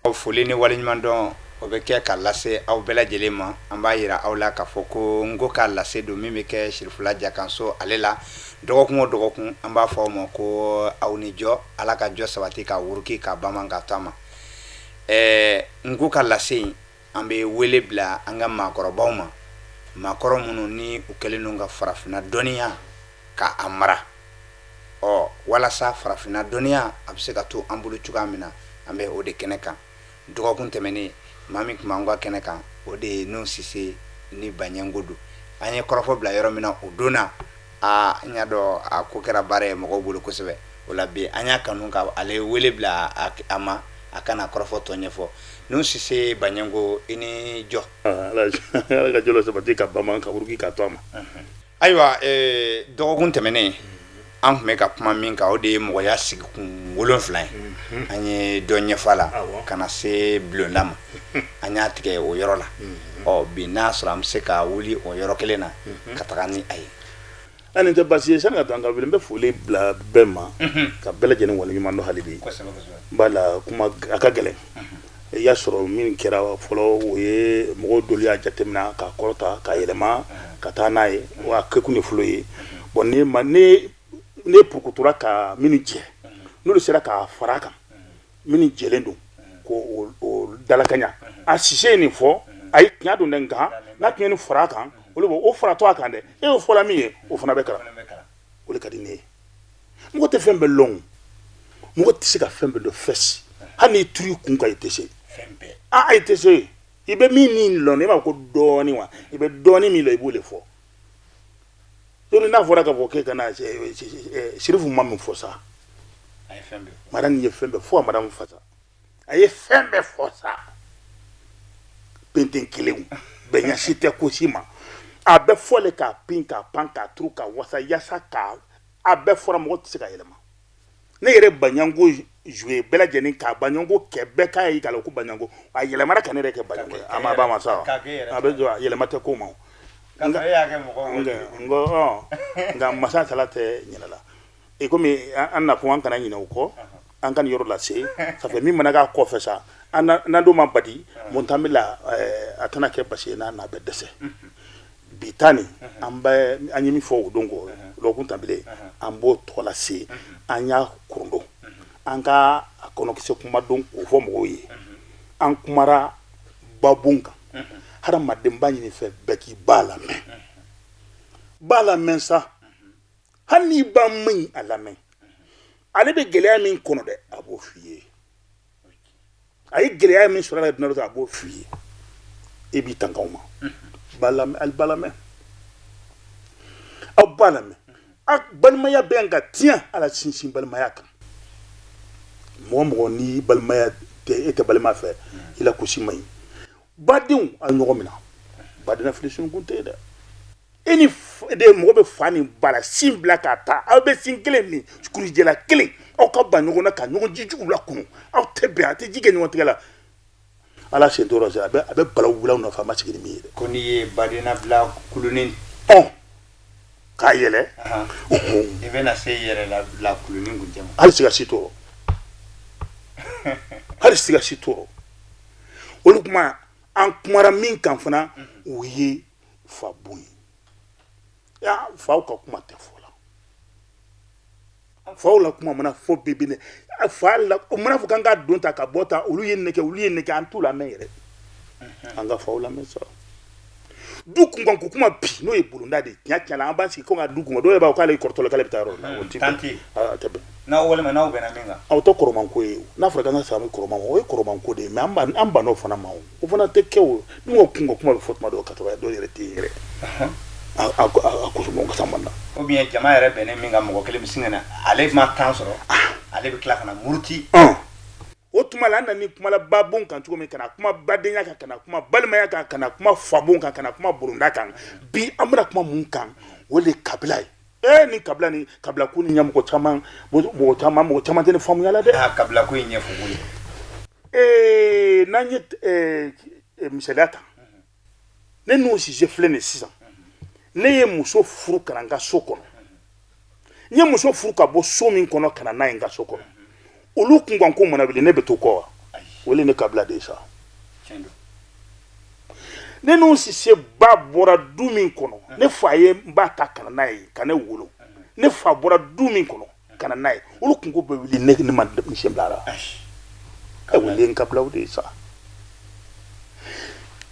Foli ni waleɲumandɔn o bɛ kɛ ka lase aw bɛɛ lajɛlen ma. An b'a jira aw la k'a fɔ ko n ko ka lase don min bɛ kɛ Sirifula Jakanso ale la dɔgɔkun o dɔgɔkun. An b'a fɔ aw ma ko aw ni jɔ, Ala ka jɔ sabati ka wuruki ka bama ka to a ma. Ɛɛ, n ko ka lase in, an bɛ wele bila an ka maakɔrɔbaw ma, maakɔrɔ minnu ni u kɛlen don ka farafinna dɔnniya ka a mara, ɔ walasa farafinna dɔnniya a bɛ se ka to an bolo cogoya min na. An bɛ o de kɛnɛ kan. Dɔgɔkun tɛmɛnen, maa min tun b'an ka kɛnɛ kan, o de ye Nuhu Sise ni Baɲɛngo don. An ye kɔrɔfɔ bila yɔrɔ min na o don na, aa, n y'a dɔn a ko kɛra baara ye mɔgɔw bolo kosɛbɛ. O la bi, an y'a kanu ka ale wele bila a ma, a ka na kɔrɔfɔ tɔ ɲɛfɔ. Nuhu Sise Baɲɛngo, i ni jɔ. Ala ka jɔ sabati ka bama ka wuruki ka to a ma. Ayiwa, dɔgɔkun tɛmɛnen, an tun bɛ ka kuma min kan, o de ye mɔgɔya sigikun 7 ye. An ye dɔ ɲɛfɔ a la ka na se bulonda ma, an y'a tigɛ o yɔrɔ la. Ɔ bi, n'a sɔrɔ an bɛ se ka wuli o yɔrɔ kelen na ka taga ni a ye. A nin tɛ baasi ye. Sani ka taa an ka wuli, n bɛ foli bila bɛɛ ma ka bɛɛ lajɛlen waleɲuman dɔn hali bi. N b'a la kuma a ka gɛlɛn. I y'a sɔrɔ min kɛra fɔlɔ, o ye mɔgɔw dɔlu y'a jateminɛ k'a kɔrɔta k'a yɛlɛma ka taa n'a ye. O a kɛkun ye fɔlɔ ye. Bon, ne ma ne ne purukutura ka minnu jɛ, n'olu sera k'a fara a kan, minnu jɛlen don k'o o dalakaɲa. A Sise ye nin fɔ, ayi, tiɲɛ don dɛ. Nka n'a tun ye nin fara a kan, olu b'o o faratɔ a kan dɛ. E y'o fɔla min ye, o fana bɛ kalan. O de ka di ne ye. Mɔgɔ tɛ fɛn bɛɛ lɔn, mɔgɔ tɛ se ka fɛn bɛɛ dɔn fɛsi. Hali n'i turu i kun kan, i tɛ se. Aa, i tɛ se. I bɛ min ni lɔn, i b'a fɔ ko dɔɔnin wa, i bɛ dɔɔnin min lɔn, i b'o de fɔ. Yɔrɔ n'a fɔra k'a fɔ k'e ka na Sirifu ma min fɔ sa, mara nin ye fɛn bɛɛ fɔ, a madamu fasa, a ye fɛn bɛɛ fɔ sa. Penten kelenw bɛɛ ɲɛsi tɛ ko si ma. A bɛ fɔ le k'a pin k'a pan k'a turu k'a wasa yasa k'a a bɛɛ fɔra, mɔgɔ tɛ se ka yɛlɛma. Ne yɛrɛ Baɲango joué bɛɛ lajɛlen k'a Baɲango kɛ, bɛɛ k'a ye k'a lɔn ko Baɲango a yɛlɛmara ka ne yɛrɛ kɛ Baɲango ye. A ma ban ma sa, a bɛ jɔ, a yɛlɛma tɛ ko ma. Nka masa tala tɛ ɲinɛ la. I komi an nakun, an kana ɲinɛ o kɔ, an ka nin yɔrɔ lase. Ça fait min mana k'a kɔfɛ sa, n'an don ma badi mun t'an bɛ la, a tɛna kɛ basi ye n'a n'a bɛ dɛsɛ. Bi ta nin, an bɛ an ye min fɔ o don kɔ lɔgɔkun tɛmɛnen, an b'o tɔ lase. An y'a kurundon, an ka a kɔnɔkisɛ kuma don k'o fɔ mɔgɔw ye. An kumara babon kan. Hadamaden b'a ɲini fɛ bɛɛ k'i ba lamɛn, ba lamɛn sa. Hali n'i ba man ɲi, a lamɛn. Ale bɛ gɛlɛya min kɔnɔ dɛ, a b'o f'i ye. A ye gɛlɛya min sɔrɔ a la dunan dɔ, a b'o f'i ye. E b'i tanga o ma. Ba lamɛn, ali ba lamɛn, aw ba lamɛn. A balimaya bɛ yan ka tiɲɛ ala sinsin balimaya kan. Mɔgɔ mɔgɔ ni balimaya tɛ, e tɛ balima fɛ, i la kosi man ɲi. Badenw, a ɲɔgɔn minɛ. Badenna fili sunkun tɛ yen dɛ. E ni de mɔgɔ bɛ fa ni ba la sin bila ka taa, aw bɛ sin kelen min, kurujɛla kelen, aw ka ban ɲɔgɔn na ka ɲɔgɔn jijugu lakunu, aw tɛ bɛn, a tɛ ji kɛ ɲɔgɔn tigɛ la. Ala sen t'o rɔ, a bɛ balawu wuli aw nɔfɛ, a ma sigi ni min ye dɛ. Ko n'i ye badenna bila kulunin k'a yɛlɛ, i bɛna se yɛrɛ la bila kulunin kuncɛ ma. Hali siga si t'o rɔ, hali siga si t'o rɔ. Olu kuma, an kumara min kan fana, o ye fa bon ye. Ya faw ka kuma tɛ fɔ la, faw la kuma mana fɔ bi bi ne fa la, o mana fɔ k'an ka don ta ka bɔ ta, olu ye nin kɛ, olu ye nin kɛ, an t'u lamɛn yɛrɛ. An ka faw lamɛn sa. Du kunkan ko kuma bi, n'o ye bulonda de ye, tiɲɛ tiɲɛ la, an b'an sigi ko ka du kunkan. Dɔw yɛrɛ b'a fɔ k'ale ye kɔrɔtɔ, k'ale bɛ taa yɔrɔ la, o ti bɛn. A tɛ bɛn. N'aw walima n'aw bɛnna min kan. Aw tɛ kɔrɔmanko ye. N'a fɔra k'an ka segin kɔrɔman ma, o ye kɔrɔmanko de ye. Mais an bann'o fana ma. O o fana tɛ kɛ. O ni ko kun ka kuma bɛ fɔ tuma dɔw ka sɔrɔ dɔw yɛrɛ tɛ yen yɛrɛ, a kosɔn ka man na. Ou bien jama yɛrɛ bɛnnen min kan, mɔgɔ kelen bɛ sin ka na, ale ma temps sɔrɔ, ale bɛ tila ka na muruti. O tuma la, an nana ni kuma la babon kan cogo min, ka na kuma badenya kan, ka na kuma balimaya kan, ka na kuma fabon kan, ka na kuma bulonda kan. Bi an bɛna kuma mun kan? O de ye kabila ye. Ee, ni kabila ni kabila ko ni ɲɛ, mɔgɔ caman, mɔgɔ caman, mɔgɔ caman tɛ ne faamuya la dɛ. Aa, kabila ko in ɲɛfɔ ko ye. Ee, n'an ye misaliya ta, ne n'o Sise filɛ nin sisan, ne ye muso furu ka na n ka so kɔnɔ. N ye muso furu ka bɔ so min kɔnɔ ka na n'a ye n ka so kɔnɔ, olu kunkan ko mana wuli, ne bɛ to kɔ wa? O le ne kabila de ye sa. Ne Nuhu Sise ba bɔra du min kɔnɔ, ne fa ye n ba ta ka na n'a ye ka ne wolo, ne fa bɔra du min kɔnɔ ka na n'a ye, olu kunko bɛ wuli ne ma n sen bila a la. O le n kabilaw de ye sa.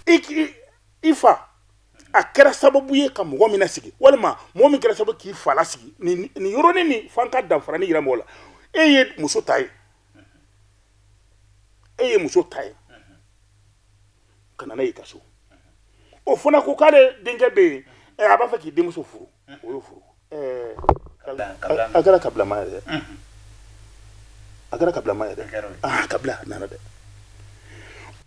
I fa a kɛra sababu ye ka mɔgɔ min lasigi, walima mɔgɔ min kɛra sababu k'i fa lasigi, nin yɔrɔnin nin f'an ka danfara ni yira mɔgɔ la. E ye muso ta ye, e ye muso ta ye ka na n'a ye i ka so, o fana ko k'ale denkɛ bɛ yen, a b'a fɛ k'i denmuso furu, o y'o furu. A kɛra kabilama ye dɛ, a kɛra kabilama ye dɛ. Aa, kabila nana dɛ.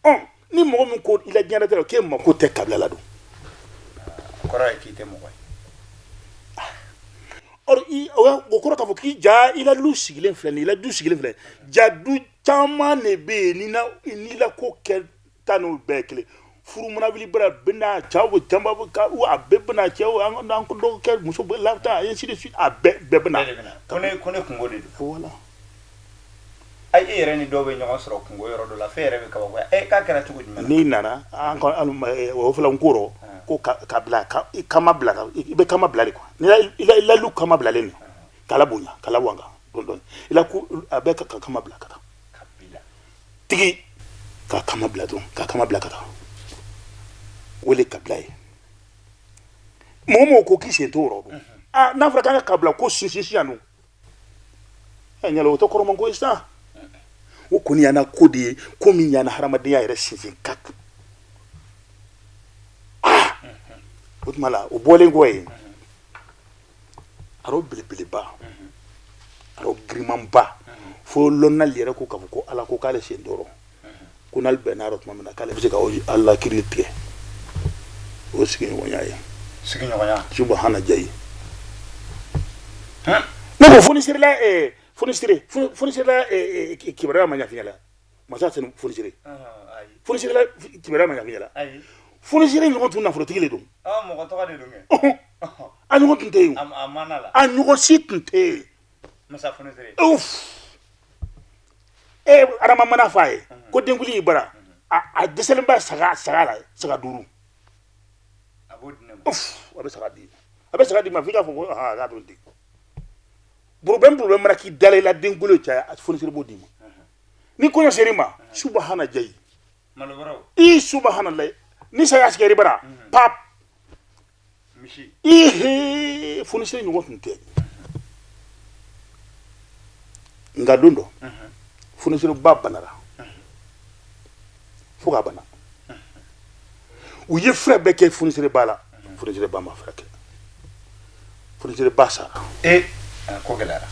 Ɔ, ni mɔgɔ min ko i la diɲɛlatigɛ la k'e mako tɛ kabila la dun? Kɔrɔ ye k'i tɛ mɔgɔ ye. Or o kɔrɔ k'a fɔ k'i ja i la du sigilen filɛ nin ye, i la du sigilen filɛ, ja du caman de bɛ yen n'i la ko kɛ ta n'o bɛɛ ye kelen. Furu mana wuli bara bɛna cɛw bɛ janba bɛ ka a bɛɛ bɛna, cɛw an dɔgɔkɛ muso bɛ la ta, ainsi de suite, a bɛɛ bɛna. Ko ne kunko de don. Voilà. Ayi, e yɛrɛ ni dɔw bɛ ɲɔgɔn sɔrɔ kunko yɔrɔ dɔ la, f'e yɛrɛ bɛ kabakoya, e k'a kɛra cogo jumɛn na? N'i nana an ka o fila n ko ko ka bila ka i kama bila, i bɛ kama bila de quoi. N'i i la lu kama bilalen don k'ala bonya, k'ala wanga dɔɔni dɔɔni, i la ko a bɛ ka kama bila ka taa tigi ka kama bila dɔrɔn, ka kama bila ka taa, o le kabila ye. Mɔgɔ mɔgɔ ko k'i sen t'o yɔrɔ dun, aa, n'a fɔra k'an ka kabila ko sinsin sisan dun, ɛ ɲala, o tɛ kɔrɔman ko ye sisan. O kɔni y'an na ko de ye, ko min y'an na hadamadenya yɛrɛ sinsin ka aa. O tuma la, o bɔlen kɔ yen, aro belebeleba, aro girimanba, fo lɔnnali yɛrɛ ko k'a fɔ ko Ala ko k'ale sen tɔɔrɔ, ko n'ale bɛnna yɔrɔ tuma min na, k'ale bɛ se ka Ala kiri tigɛ. O sigiɲɔgɔnya ye. Sigiɲɔgɔnya. Subahana jayi. Ne ko fonisirila, fonisire, fonisirila kibaruya ma ɲɛf'i ɲɛna. Masa senu fonisire, fonisirila kibaruya ma ɲɛf'i ɲɛna. Fonisire ɲɔgɔn tun nafolotigi le don. Mɔgɔ tɔgɔ de don kɛ. A ɲɔgɔn tun tɛ yen, a ɲɔgɔn si tun tɛ yen. Masa fonisire. E adama mana f'a ye ko denkuli y'i bara, a dɛsɛlen bɛ saga saga la, saga 5. A b'o di ne ma. A bɛ saga di, a bɛ saga di ma f'i k'a fɔ ko a k'a dɔn ten. Problème mana k'i dala, i la denkuli caya, fonisire b'o d'i ma. Ni kɔɲɔ ser'i ma, subahana jayi, i subahana, ni saya sigɛr'i bara pap, ihe, fonisire ɲɔgɔn tun tɛ. Nka don dɔ, fonisire ba banara fo k'a bana. U ye fura bɛɛ kɛ fonisire ba la, fonisire ba ma furakɛ, fonisire ba sara. Ee, ko gɛlɛyara.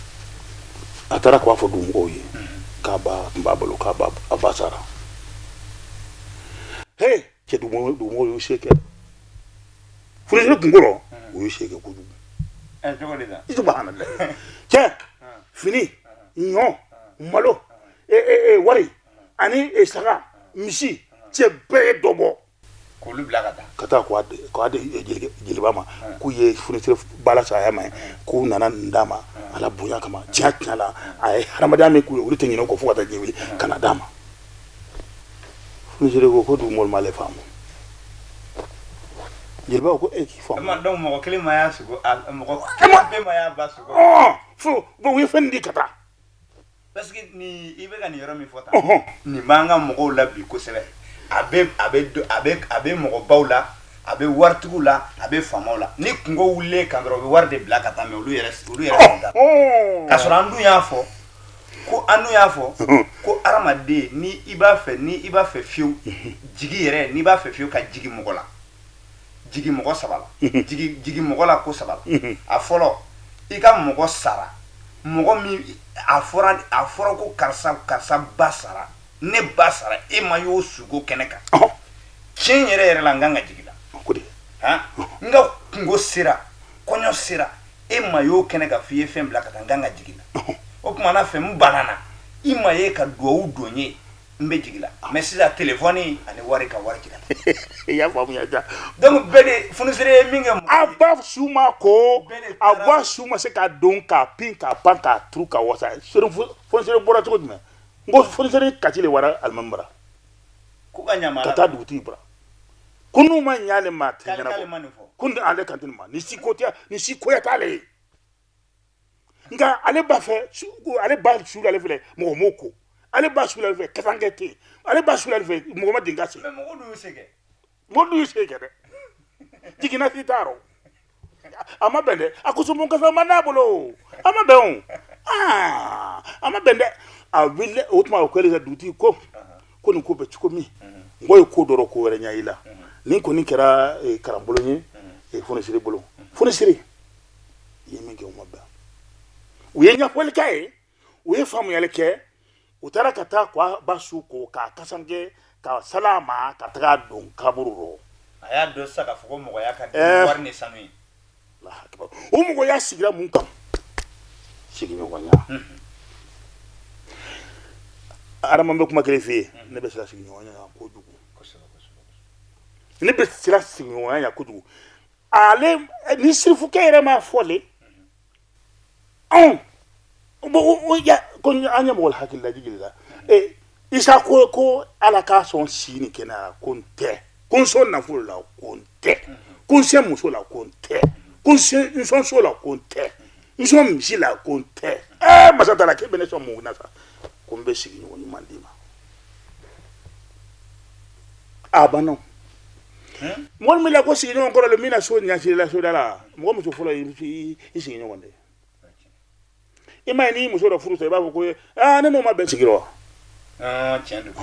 A taara k'a fɔ dugumɔgɔw ye k'a ba tun b'a bolo, k'a ba, a ba sara. He cɛ, dugumɔgɔw y'u se kɛ fonisire kunkolo, u y'u se kɛ kojugu. Subhanallah, cɛ, fini, ɲɔ, malo, wari ani saga, misi, cɛ, bɛɛ ye dɔ bɔ. K'olu bila ka taa. Ka taa k'a di jeliba ma k'u ye fonisire ba la saya ma ye, k'u nana nin d'a ma ala bonya kama. Tiɲɛ tiɲɛ la, a ye hadamadenya min k'u ye, olu tɛ ɲinɛ o kɔ fo ka taa diɲɛ wuli, ka na d'a ma. Fonisire ko ko dugumɔgɔw m'ale faamu. Jeliba ko e k'i faamu. Donc mɔgɔ kelen ma y'a sugo, mɔgɔ kelen bɛɛ ma y'a ba sugo. Fo bon, u ye fɛn di ka taa. Parce que ni i bɛ ka nin yɔrɔ min fɔ tan, nin b'an ka mɔgɔw la bi kosɛbɛ. A bɛ mɔgɔbaw la, a bɛ waritigiw la, a bɛ faamaw la. Ni kunko wulilen kan dɔrɔn, u bɛ wari de bila ka taa, mais olu yɛrɛ k'a sɔrɔ an dun y'a fɔ ko hadamaden, ni i b'a fɛ fiyewu jigi yɛrɛ, n'i b'a fɛ fiyewu ka jigi mɔgɔ la, jigi mɔgɔ saba la, jigi mɔgɔ la ko saba la. A fɔlɔ, i ka mɔgɔ sara, mɔgɔ min a fɔra ko karisa ba sara, ne ba sara, e ma y'o sugo kɛnɛ kan, tiɲɛ yɛrɛ yɛrɛ la, n kan ka jigin la. Han, n ka kungo sera, kɔɲɔ sera, e ma y'o kɛnɛ kan f'i ye fɛn bila ka taa, n kan ka jigin la. O tuma na fɛ, n banana, i ma ye ka duwawu don n ye, n bɛ jigin la. Mais sisan, telefɔni ani wari, ka wari jigin. I y'a faamuya ja. Donc bɛɛ de fonisere ye min kɛ. A ba su ma ko a ba su ma se k'a don k'a pin k'a pan k'a turu ka wasa. Fonisere bɔra cogo jumɛn? N ko fonisere kati le wara alimami bara ko ka ɲa ka taa dugutigi bara ko n'u ma ɲa ale ma a tɛ K'ale ɲɛnabɔ ma nin fɔ. Ko ale kan tɛ nin ma, ni si ko tɛ, ni si koya t'ale ye. Nka ale b'a fɛ ale ba su ale filɛ, mɔgɔ m'o ko, ale ba su ale fɛ, kasankɛ tɛ yen, ale ba su ale fɛ, mɔgɔ ma dingɛ sen. Mais mɔgɔ dun y'u se kɛ. Mɔgɔ dun y'u se kɛ dɛ, jiginna si t'a rɔ, a ma bɛn dɛ. A ko somɔgɔ kasa ma n'a bolo, a ma bɛn o, aa a ma bɛn dɛ. A wulila o tuma, o kɛlen sa, dugutigi ko ko nin ko bɛ cogo min, mɔgɔ ye ko dɔ ko wɛrɛ ɲɛ i la. Nin kɔni kɛra karanbolo ye, fonisere bolo. Fonisere i ye min kɛ, o ma bɛn. U ye ɲɛfɔli k'a ye, u ye faamuyali kɛ. U taara ka taa k'a ba su ko, k'a kasanke, ka sala ma, ka taga don kaburu rɔ. A y'a dɔn sisan k'a fɔ ko mɔgɔya ka di wari ni sanu ye. O mɔgɔya sigira mun kan? Sigiɲɔgɔnya. Adama, bɛ kuma kelen f'i ye. Ne bɛ siran sigiɲɔgɔnya ɲɛ kojugu, ne bɛ siran sigiɲɔgɔnya ɲɛ kojugu. Ale ni sirifukɛ yɛrɛ m'a fɔ le anw bon ya ko an ye mɔgɔ hakili lajigin la. Isa ko ko Ala k'a sɔn si ni kɛnɛya, ko n tɛ, ko n sɔn nafolo la, ko n tɛ, ko n sɔn muso la, ko n tɛ, ko n sɔn so la, ko n tɛ, n sɔn misi la, ko n tɛ. Masa taala, k'e bɛ ne sɔn mun na sa? Ko n bɛ sigiɲɔgɔn ɲuman d'i ma. A banna. Mɔgɔ min la ko sigiɲɔgɔn kɔrɔ le min na so ɲɛsiri la soda la, mɔgɔ muso fɔlɔ i sigiɲɔgɔn de. I ma ye, n'i muso dɔ furu sa, i b'a fɔ ko aa, ne n'o ma bɛn sigi rɔ. Tiɲɛ don.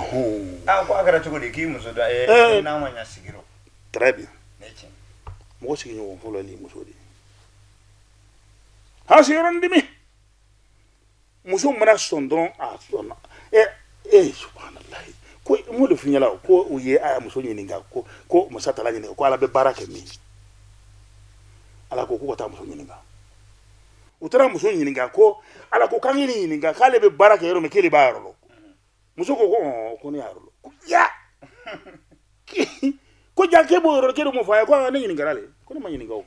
Aa, ko a kɛra cogo di k'i muso dɔ n'a ma ɲɛ sigi rɔ? Très bien. Mɔgɔ sigiɲɔgɔn fɔlɔ ye muso de ye. Ha, sigiyɔrɔ dimi, muso mana sɔn dɔrɔn, a sɔnna. Ɛ e, subhanallahi, ko mun de f'i ɲɛna? Ko u ye a muso ɲininka, ko masa taala ɲininka ko Ala bɛ baara kɛ min? Ala ko k'u ka taa muso ɲininka. U taara muso ɲininka ko Ala ko k'an k'i ɲininka k'ale bɛ baara kɛ yɔrɔ min, k'ele b'a yɔrɔ dɔn. Muso ko ko ɔn, ko ne y'a yɔrɔ dɔn. Ko ya, ko ja k'e b'o yɔrɔ, k'e de m'o fɔ a ye? Ko ne ɲininkara le, ko ne ma ɲininka. O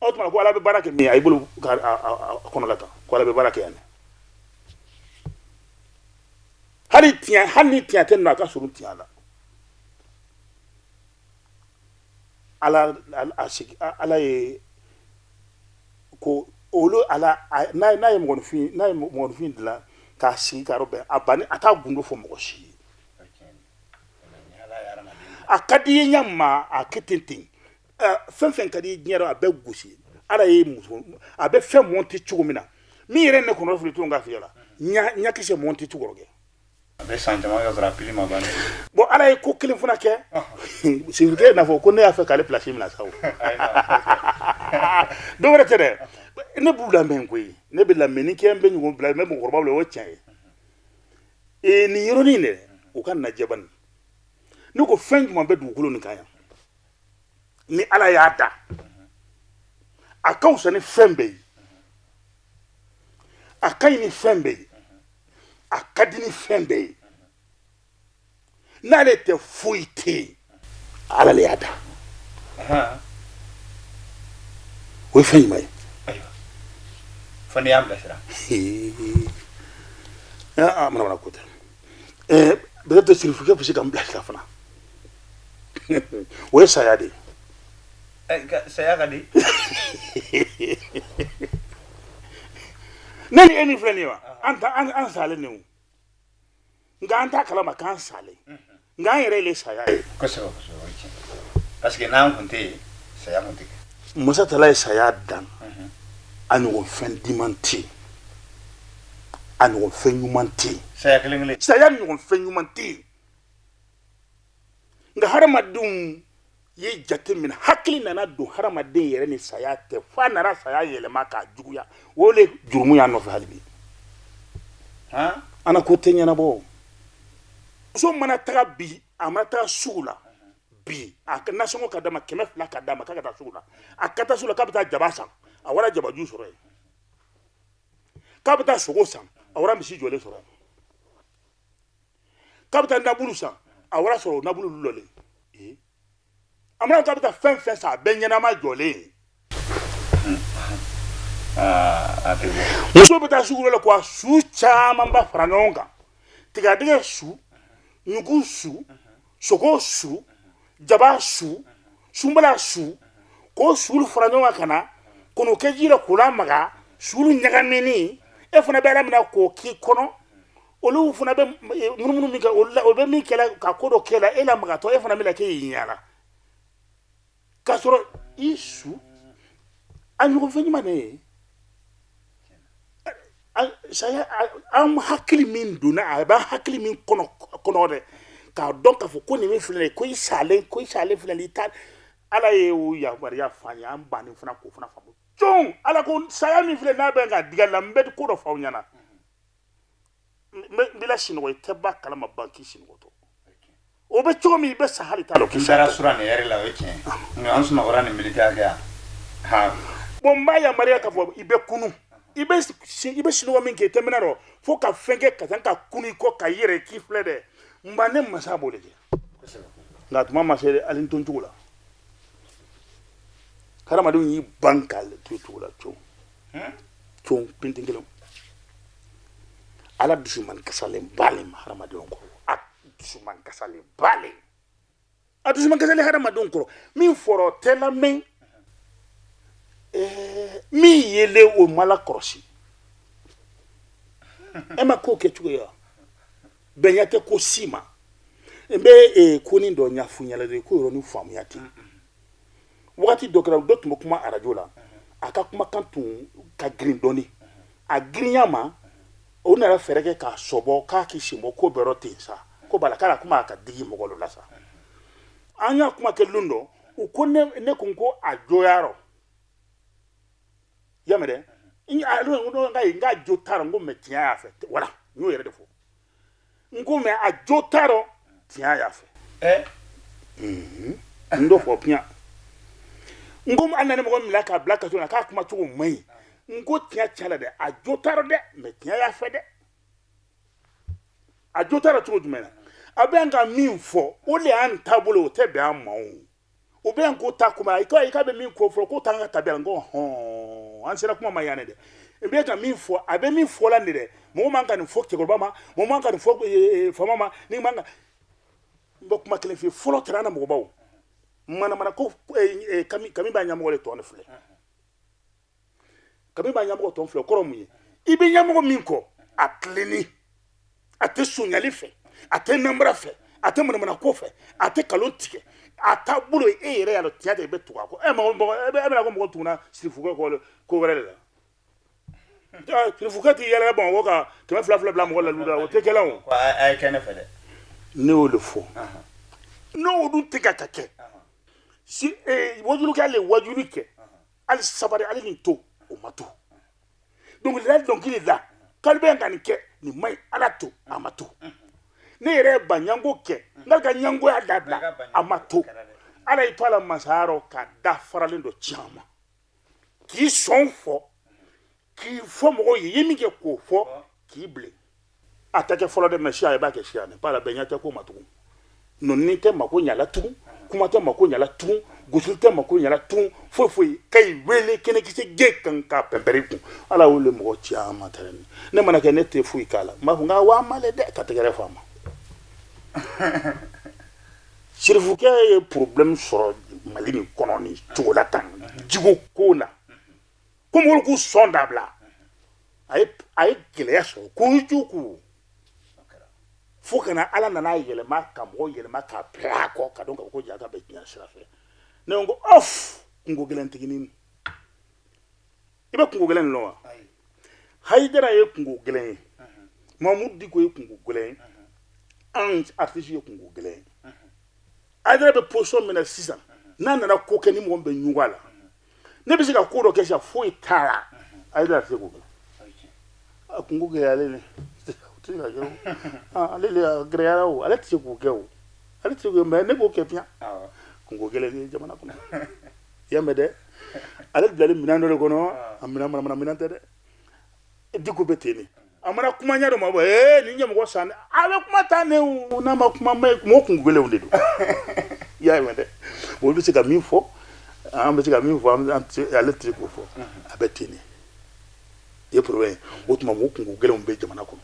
o tuma ko Ala bɛ baara kɛ min? A y'i bolo ka a kɔnɔ la tan, ko Ala bɛ baara kɛ yan. Hali tiɲɛ, hali ni tiɲɛ tɛ nɔ, a ka surun tiɲɛ la. Ala a sigi, Ala ye ko olu ala n'a ye mɔgɔninfin, n'a ye mɔgɔninfin dilan k'a sigi ka yɔrɔ bɛn, a banni a t'a gundo fɔ mɔgɔ si ye. A ka di i ye ɲa ma, a kɛ ten ten. Fɛn fɛn ka di i diɲɛ rɔ, a bɛɛ gosi. Ala ye muso, a bɛ fɛn monter cogo min na, min yɛrɛ ne kɔnɔ fili to n ka fiyɛ la, ɲakisɛ monter cogo kɛ. A bɛ san caman kɛ sɔrɔ a pili ma ban. Bon, Ala ye ko kelen fana kɛ, sirifukɛ n'a fɔ ko ne y'a fɛ k'ale place minɛ sa. O dɔ wɛrɛ tɛ dɛ, ne b'u lamɛn koyi, ne bɛ lamɛnni kɛ, n bɛ ɲɔgɔn bila, n bɛ mɔgɔkɔrɔbaw la, o ye tiɲɛ ye. Ee, nin yɔrɔnin dɛ, u ka najɛ bani. Ne ko fɛn jumɛn bɛ dugukolo nin kan yan ni Ala y'a da, a ka fisa ni fɛn bɛɛ ye, a ka ɲi ni fɛn bɛɛ ye, a ka di ni fɛn bɛɛ ye, n'ale tɛ foyi tɛ yen, Ala le y'a da, o ye fɛn jumɛn ye? Ayiwa, fo n'i y'an bilasira. Aa, manamana ko tɛ. Peut-être sirifukɛ bɛ se ka n bilasira fana. O ye saya de ye. Saya ka di. Ne ni e min filɛ nin ye wa, an ta an salen de o, nka an t'a kalama k'an salen, nka an yɛrɛ le saya ye. Kosɛbɛ kosɛbɛ, o ye tiɲɛ, parce que n'an kun tɛ yen, saya kun tɛ kɛ. Masa tala ye saya dan, a ɲɔgɔn fɛn diman tɛ yen, a ɲɔgɔn fɛn ɲuman tɛ yen. Saya kelen kelen. Saya ɲɔgɔn fɛn ɲuman tɛ yen. Nka hadamadenw ye jate minɛ, hakili nana don hadamaden yɛrɛ ni saya tɛ, f'a nana saya yɛlɛma k'a juguya. O le jurumu y'a nɔfɛ hali bi. Ana ko tɛ ɲɛnabɔ. Muso mana taga bi, a mana taga sugu la bi, a ka nasɔngɔ ka d'a ma, 200 ka d'a ma, k'a ka taa sugu la. A ka taa sugu la k'a bɛ taa jaba san, a wara jabaju sɔrɔ yen. K'a bɛ taa sogo san, a wara misi jɔlen sɔrɔ yen. K'a bɛ taa nabulu san, a wara sɔrɔ nabulu lɔlen. A mana k'a bɛ taa fɛn fɛn san, a bɛɛ ɲɛnama jɔlen. Muso bɛ taa sugu la, ko a su camanba fara ɲɔgɔn kan. Tigadɛgɛ su, ɲugu su, sogo su, jaba su, sunbala su, k'o sulu fara ɲɔgɔn kan ka na k'o kɛ ji la k'o lamaga, sulu ɲagaminen, e fana bɛ ala minɛ k'o k'i kɔnɔ. Olu fana bɛ munumunu min kɛ olu la, o bɛ min kɛ ka ko dɔ kɛ la, e lamagatɔ, e fana bɛna kɛ y'i ɲɛ la k'a sɔrɔ i su a ɲɔgɔn fɛn ɲuman de ye. Saya, an hakili min donna, a b'an hakili min kɔnɔ dɛ, k'a dɔn k'a fɔ ko nin min filɛ nin ye, ko i salen filɛ nin ye, i ta Ala ye o yamaruya f'an ye, an bannen fana k'o fana faamu. Cɔn, Ala ko saya min filɛ, n'a bɛ ka diga la, n bɛ ko dɔ f'aw ɲɛna, n b'i la sinɔgɔ, i tɛ b'a kalama ban k'i sinɔgɔtɔ. O bɛ cogo min, i bɛ sa hali t'a dɔn k'i N taara sura nin yɛrɛ la, o ye tiɲɛ ye, nka an sunɔgɔra nin miniti hakɛ yan ha. Bon, n b'a yamaruya k'a fɔ i bɛ kunu, i bɛ sinɔgɔ min kɛ, i tɛ mɛnɛ rɔ fo ka fɛn kɛ ka ka kunu i kɔ ka i yɛrɛ k'i filɛ dɛ. N ba, ne masa b'o de kɛ, nka tuma ma se dɛ. Hali n to n cogo la, hadamadenw y'i ban k'a to cogo la con con pintin kelen. Ala dusuman kasalen balen ma hadamadenw kɔrɔ, a dusuman kasalen balen, a dusuman kasalen hadamadenw kɔrɔ. Min fɔra tɛ lamɛn, min yelen o ma lakɔlɔsi. E ma ko kɛ cogo ye wa? Bɛnya tɛ ko si ma. N bɛ konin dɔ ɲɛfɔ ɲɛna de, ko yɔrɔnin faamuya ten. Wagati dɔ kɛra, dɔ tun bɛ kuma arajo la, a ka kumakan tun ka girin dɔɔni. A girinya ma, o nana fɛɛrɛ kɛ k'a sɔbɔ k'a k'i sen bɔ ko bɛɛ rɔ ten sa, ko b'a la k'a kuma a ka digi mɔgɔ dɔ la sa. An y'a kuma kɛ lon dɔ, u ko ne ko a joyarɔ y'a mɛn dɛ. N k'a jo t'a rɔ, n ko mais tiɲɛ y'a fɛ. Wala n y'o yɛrɛ de fɔ, n ko mais a jo t'a rɔ, tiɲɛ y'a fɛ. N dɔ fɔ piyan, n ko hali na ni mɔgɔ min bila k'a bila kaso la k'a kuma cogo man ɲi, n ko tiɲɛ tiɲɛ la dɛ, a jo t'a rɔ dɛ, mais tiɲɛ y'a fɛ dɛ. A jo t'a rɔ cogo jumɛn na? A bɛ yan ka min fɔ, o de y'an taabolo, o tɛ bɛn an ma. O bɛ yan k'o ta kuma, i ka bɛ min ko fɔ k'o t'an ka tabiya la. N ko hɔn, an sera kuma ma yan dɛ. N bɛ ka min fɔ, a bɛ min fɔ la nin dɛ, mɔgɔ man ka nin fɔ cɛkɔrɔba ma, mɔgɔ man ka nin fɔ faama ma, ni man ka. N bɛ kuma kelen f'i ye fɔlɔ, tɛrɛ an na mɔgɔbaw manamana ko kami kami b'a ɲɛmɔgɔ de tɔn de filɛ, kami b'a ɲɛmɔgɔ tɔn filɛ. O kɔrɔ mun ye? I bɛ ɲɛmɔgɔ min kɔ, a tilenni, a tɛ sonyali fɛ, a tɛ nanbara fɛ, a tɛ manamana ko fɛ, a tɛ kalon tigɛ, a taabolo ye, e yɛrɛ y'a dɔn tiɲɛ tɛ, i bɛ tugu a kɔ. E mɔgɔ mɔgɔ e bɛna ko mɔgɔ tuguna sirifukɛ kɔ ko wɛrɛ de la. Sirifukɛ t'i yɛlɛ Bamakɔ ka kɛmɛ fila fila bila mɔgɔ la lu la, o tɛ kɛlɛ o. A ye kɛ ne fɛ dɛ. Ne y'o de fɔ, n'o dun tɛ ka kɛ si wajulu kɛ, hali wajulu kɛ, hali sabari, hali nin to, o ma to. Dɔnkilida dɔnkili la k'ale bɛ ka nin kɛ, nin ma ɲi, Ala to, a ma to. Ne yɛrɛ ye ba ɲango kɛ, n ka ɲangoya dabila, a ma to. Ala y'i to a la masaya rɔ ka da faralen dɔ ci an ma, k'i sɔn fɔ, k'i fɔ mɔgɔw ye, i ye min kɛ k'o fɔ, k'i bilen. A tɛ kɛ fɔlɔ dɛ, mais siya i b'a kɛ siya ne b'a la. Bɛn ɲɛ tɛ ko ma tugun, nɔni tɛ mako ɲala tugun, kuma tɛ mako ɲala tugun, gosili tɛ mako ɲala tugun, foyi foyi ka i wele kɛnɛkisɛ ge kan ka pɛnpɛrɛ kun. Ala y'o le mɔgɔ caman tɛrɛ ne ne mana kɛ, ne tɛ foyi k'a la, n b'a fɔ n ka waa ma le dɛ, ka tɛgɛrɛ fɔ a ma. Sirifukɛ ye problème sɔrɔ Mali nin kɔnɔ nin cogo la tan, jiko ko la, ko mɔgɔw k'u sɔn dabila. A ye gɛlɛya sɔrɔ kojugu fo ka na Ala nana yɛlɛma ka mɔgɔw yɛlɛma k'a bila a kɔ ka dɔn k'a fɔ ko jaka bɛ diɲɛ sira fɛ. Ne ko of kungo gɛlɛn tiginin, i bɛ kungo gɛlɛn nin lɔn wa? Hayidara ye kungo gɛlɛn ye, Mamudu Diko ye kungo gɛlɛn ye, an artiste ye kungo gɛlɛn ye. Hayidara bɛ position min na sisan, n'a nana ko kɛ ni mɔgɔ min bɛ ɲugun a la, ne bɛ se ka ko dɔ kɛ sisan, foyi t'a la, Hayidara tɛ se k'o kɛ. A kungo gɛlɛyalen ne tɛ se ka kɛ o, ale le a gɛlɛyara o, ale tɛ se k'o kɛ o, ale tɛ se k'o kɛ, mais ne b'o kɛ piyan. Kungo gɛlɛn ye jamana kɔnɔ, i y'a mɛn dɛ. Ale bilalen minɛn dɔ de kɔnɔ, a minɛn manamana minɛn tɛ dɛ. Diko bɛ ten de, a mana kuma ɲɛ dɔ ma bɔ, ee nin ɲɛmɔgɔ san, a bɛ kuma ta ne o, n'a ma kuma ma ye, mɔgɔ kungo gɛlɛnw de don, i y'a mɛn dɛ. Olu bɛ se ka min fɔ, an bɛ se ka min fɔ, an tɛ ale tɛ se k'o fɔ, a bɛ ten de. I ye problème ye. O tuma mɔgɔ kungo gɛlɛnw bɛ jamana kɔnɔ.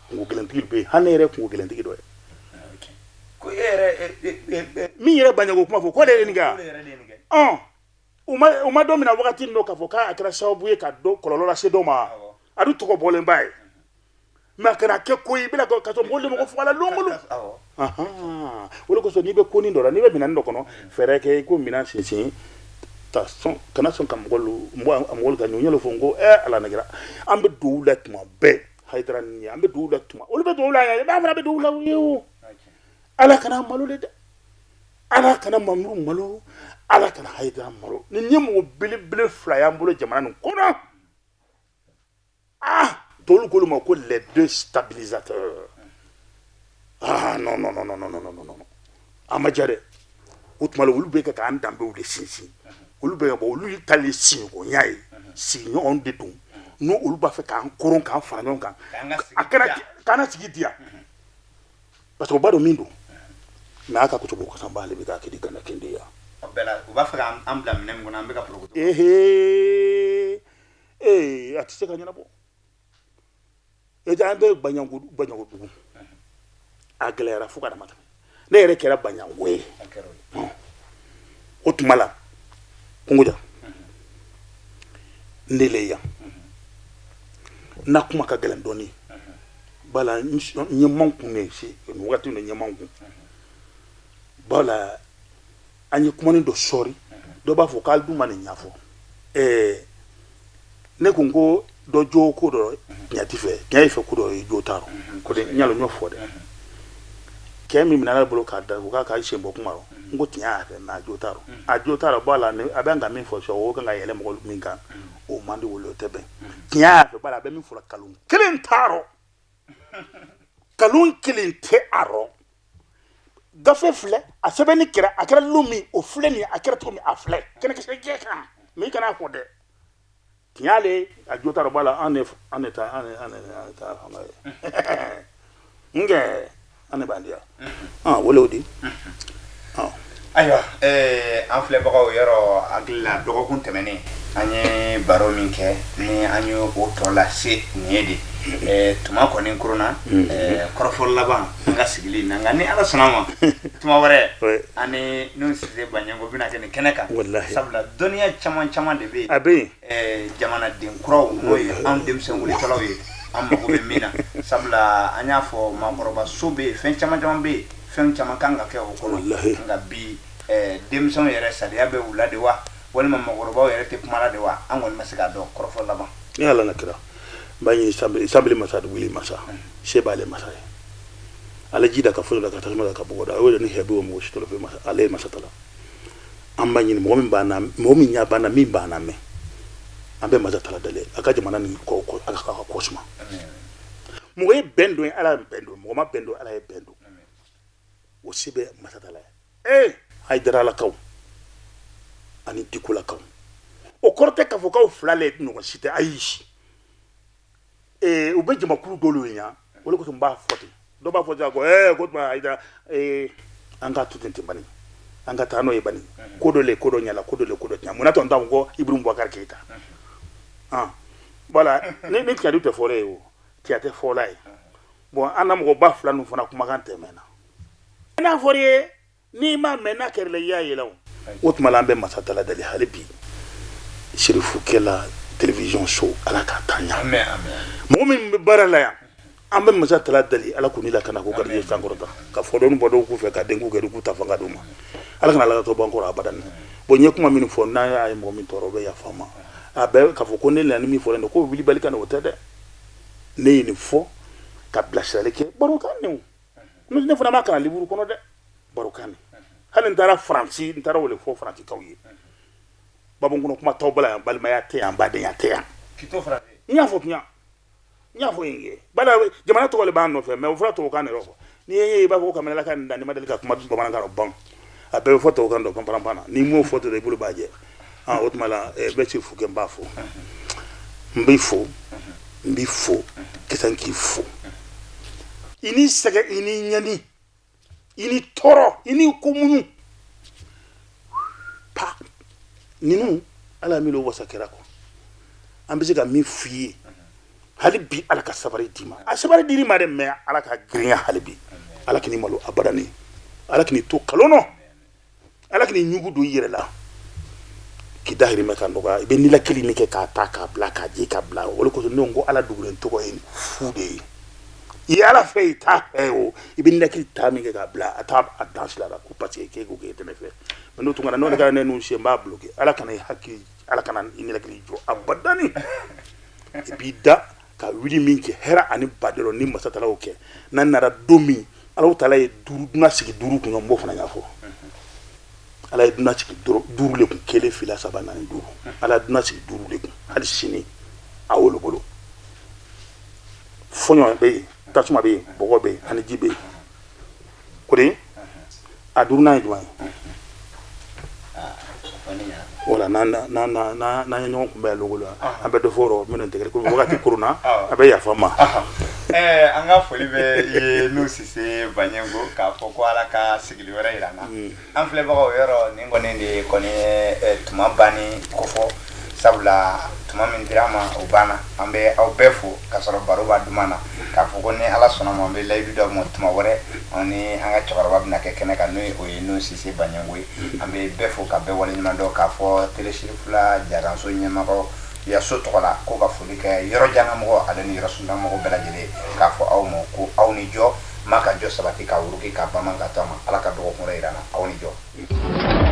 Kunko gɛlɛntigi bɛ yen, hali ne yɛrɛ ye kunko gɛlɛntigi dɔ ye. Ko e yɛrɛ Min yɛrɛ Baɲanko kuma fɔ, k'ale ye nin kɛ. Ɔn, u ma dɔ minɛ wagati min k'a fɔ k'a kɛra sababu ye ka dɔ kɔlɔlɔ lase dɔ ma, a dun tɔgɔ bɔlen b'a ye. Mais a kana kɛ ko ye, i bɛna ka sɔrɔ mɔgɔw de mɔgɔ faga la lon o lon. O de kosɔn, n'i bɛ konin dɔ la, n'i bɛ minɛn dɔ kɔnɔ, fɛɛrɛ kɛ i ko minɛn sinsin ta sɔn, kana sɔn ka mɔgɔlu ka ɲɔgɔn ɲɛ fɔ n ko Ala na kɛra. An bɛ duwawu la tuma bɛɛ Hayidara ni ye, an bɛ duwawu la tuma, olu bɛ duwawu la yan, an fana bɛ duwawu la u ye. O Ala kana malo de dɛ, Ala kana Mamuru malo, Ala kana Hayidara malo. Nin ye mɔgɔ belebele fila y'an bolo jamana nin kɔnɔ. Ah, tolu k'olu ma ko les deux stabilisateurs. Ah non, non, non, non, non, non, non, non, a ma diya dɛ. O tuma la, olu bɛ kɛ k'an danbew de sinsin, olu bɛ ka bɔ, olu ta le sigiɲɔgɔnya ye, sigiɲɔgɔn de don. N'o olu b'a fɛ k'an koron, k'an fara ɲɔgɔn kan, a kɛra k'an na sigi diya, parce que o b'a dɔn min don. Mais a ka kocogo kasan b'ale bɛ k'a kɛ di kana kende ya. U b'a fɛ k'an bila minɛn min kɔnɔ, an bɛ ka porokoto. Ehe, ee, a tɛ se ka ɲɛnabɔ. E an bɛ Baɲanko, Baɲanko dugu, a gɛlɛyara fo ka dama tɛmɛ. Ne yɛrɛ kɛra Baɲanko ye o tuma la. Kungoja ne le yan n'a kuma ka gɛlɛn dɔɔni bala, n ɲɛ man kun ne se nin wagati in na, ɲɛ man kun bala. An ye kumanin dɔ sɔɔri, dɔ b'a fɔ k'ale dun ma nin ɲɛfɔ. Ne ko ko dɔ jo ko dɔ tiɲɛ tɛ fɛ, tiɲɛ ye fɛ ko dɔ ye, jo t'a rɔ ko de n y'a lɔn, n y'o fɔ dɛ. Cɛ min minɛ ale bolo k'a da ko k'a ka sen bɔ kuma rɔ, n ko tiɲɛ y'a fɛ, mais a jo t'a rɔ, a jo t'a rɔ. B'a la a bɛ ka min fɔ sisan, o kan ka yɛlɛ mɔgɔ min kan, o man di wolo, o tɛ bɛn. Tiɲɛ y'a fɛ b'a la, a bɛ min fɔ la, kalon kelen t'a rɔ, kalon kelen tɛ a rɔ. Gafe filɛ, a sɛbɛnni kɛra, a kɛra lon min, o filɛ nin ye, a kɛra cogo min, a filɛ kɛnɛkisɛ jɛ kan. Mais i kana fɔ dɛ, tiɲɛ ale a jo t'a rɔ. B'a la, an ne ta an ne ta fanga ye n kɛ, an ne b'an diya ah wele o di. Ayiwa, an filɛbagaw, yɔrɔ hakili la, dɔgɔkun tɛmɛnen an ye baro min kɛ, ni an ye o tɔ lase nin ye de, tuma kɔni koronna. Kɔrɔfɔ laban an ka sigili na, nka ni Ala sɔnna ma, tuma wɛrɛ an ni Nuhu Sise Baɲanko bɛna kɛ nin kɛnɛ kan, sabula dɔnniya caman caman de bɛ yen. A bɛ yen. Jamanaden kuraw, n'o ye anw denmisɛn wulitɔlaw ye, an mago bɛ min na, sabula an y'a fɔ, maakɔrɔba so bɛ yen, fɛn caman caman bɛ yen, fɛn caman kan ka kɛ o kɔnɔ. Nka bi, denmisɛnw yɛrɛ saliya bɛ u la de wa, walima mɔgɔkɔrɔbaw yɛrɛ tɛ kuma la de wa, an kɔni ma se k'a dɔn. Kɔrɔfɔ laban. Ni Ala na kira, n b'a ɲini sanbili masa, wuli masa, se b'ale masa ye, ale ji da ka foyi da ka tasuma da ka bɔgɔ da, o de ni hɛrɛ bɛ mɔgɔ si tɔɔrɔ fɛ masa, ale ye masa ta la. An b'a ɲini mɔgɔ min b'an na, mɔgɔ min ɲɛ b'an na, min b'an na mɛn, an bɛ masa tala dali a ka jamana ni kɔ, a ka kɔ suma. Mɔgɔ ye bɛn don, Ala ye bɛn don, mɔgɔ ma bɛn don, Ala ye bɛn don, o se bɛ masa tala ye. Ee, Hayidaralakaw ani Dikolakaw, o kɔrɔ tɛ k'a fɔ k'aw fila le ɲɔgɔn si tɛ, ayi. Ee, u bɛ jamakulu dɔw ye yan, o de kosɔn n b'a fɔ ten. Dɔw b'a fɔ sisan ko ko tuma Hayidara, ee, an ka to ten ten bani, an ka taa n'o ye bani. Ko dɔ le ko dɔ ɲɛla, ko dɔ le ko dɔ tiɲɛ. Munna tɔn t'anw ko Ibrahim Boubacar Keïta? Ah voilà, ni tiɲɛ tɛ fɔra ye, o tiɲɛ tɛ fɔla ye. Bon, an na mɔgɔba fila ninnu fana kumakan tɛmɛna n'a fɔra ye, n'i m'a mɛn, n'a kɛra la, i y'a yɛlɛ. O tuma la, an bɛ masa tala dali hali bi, Sirifukɛla télévision so, Ala k'a taa ɲɛ. Mɔgɔ min bɛ baara la yan, an bɛ masa tala dali, Ala k'u ni lakana, k'u garijɛgɛ sankɔrɔta, ka fɔ dɔɔni bɔ dɔw k'u fɛ, ka denko kɛ k'u ta fanga d'u ma. Ala kana ala ka tɔ bɔ an kɔrɔ abadan. Bon, n ye kuma min fɔ, n'a y'a ye mɔgɔ min tɔɔrɔ, o bɛ yafa n ma. A bɛɛ k'a fɔ ko ne nana ni min fɔlen don ko wulibali ka na, o tɛ dɛ. Ne ye nin fɔ ka bilasirali kɛ, barokan ne o ne fana m'a kalan livre kɔnɔ dɛ, barokan ne. Hali n taara Faransi, n taara o de fɔ Faransikaw ye. Babu kɔnɔ kuma t'aw bala yan, balimaya tɛ yan, badenya tɛ yan. N y'a fɔ tiɲɛ, n y'a fɔ yen kɛ bala, jamana tɔgɔ de b'an nɔfɛ, mais o fɔra tubabukan de fɔ. N'i ye, i b'a fɔ ko kamalen ka nin dan, n'i ma deli ka kuma bamanankan na ban, a bɛɛ bɛ fɔ tubabukan dɔ panparanpan na. N'i m'o fɔ dɔrɔn, i bolo b'a jɛ. Ah, o tuma la, bɛ Sirifu kɛ, n b'a fo, n b'i fo, n b'i fo kisan k'i fo. I ni sɛgɛn, i ni ɲani, i ni tɔɔrɔ, i ni ko muɲu pa ninnu, Ala min wasa kɛra kɔ. An bɛ se ka min f'i ye. Hali bi Ala ka sabari d'i ma. A sabari dir'i ma dɛ, mais Ala ka girinya hali bi. Ala kan'i malo abadani. Ala kan'i to kalon nɔ. Ala kan'i ɲugu don i yɛrɛ la. K'i dahirimɛ ka nɔgɔya. I bɛ nilakili min kɛ k'a ta k'a bila k'a jɛ k'a bila. O de kosɔn ne ko Ala dugulen tɔgɔ ye fu de ye. I ye Ala fɛ i t'a fɛ o. I bɛ nilakili ta min kɛ k'a bila a t'a a dan sira la ko parce que k'e ko k'e tɛ ne fɛ. Mais n'o tun kɛra n'o de kɛra ne n'u sen n b'a bloquer. Ala kana i hakili Ala kana i nilakili jɔ abadani. I b'i da ka wuli min kɛ hɛrɛ ani badɔrɔ ni masa taala y'o kɛ. N'a nana don min Ala taala ye duuru dunan sigi duuru kun, n b'o fana ɲɛfɔ. Ala ye dunan sigi duuru le kun, kelen, fila, saba, naani, duuru. Ala ye dunan sigi duuru le kun. Hali sini a wolo bolo fɔɲɔ bɛ yen, tasuma bɛ yen, bɔgɔ bɛ yen, ani ji bɛ yen. O de a duurunan ye jumɛn ye? Wala n'an ye ɲɔgɔn kunbɛn logo la, an bɛ dɔ fɔ o minnu tɛ komi wagati koronna, a bɛ yafa n ma. An ka foli bɛ i ye Nuhu Sise Baɲɛngo, k'a fɔ ko Ala ka sigili wɛrɛ jira an na. An filɛbagaw, yɔrɔ nin kɔni de kɔni ye tuma banni kofɔ, sabula tuma min dira an ma o banna. An bɛ aw bɛɛ fo k'a sɔrɔ baro b'a duman na, k'a fɔ ko ni Ala sɔnna ma, an bɛ layidu d'aw ma, tuma wɛrɛ an ni an ka cɛkɔrɔba bɛna kɛ kɛnɛ kan, n'o o ye Nuhu Sise Baɲɛngo ye. An bɛ bɛɛ fo ka bɛɛ waleɲuman dɔn, k'a fɔ Télé Sirifila Jakanso ɲɛmɔgɔ yaso tɔgɔ la ko ka foli kɛ yɔrɔ jangamɔgɔ ale ni yɔrɔ suntamɔgɔ bɛɛ lajɛlen, k'a fɔ aw ma ko aw ni jɔ ma ka jɔ sabati ka wuruki ka bama ka to a ma. Ala ka dɔgɔkun wɛrɛ yira an na. Aw ni jɔ.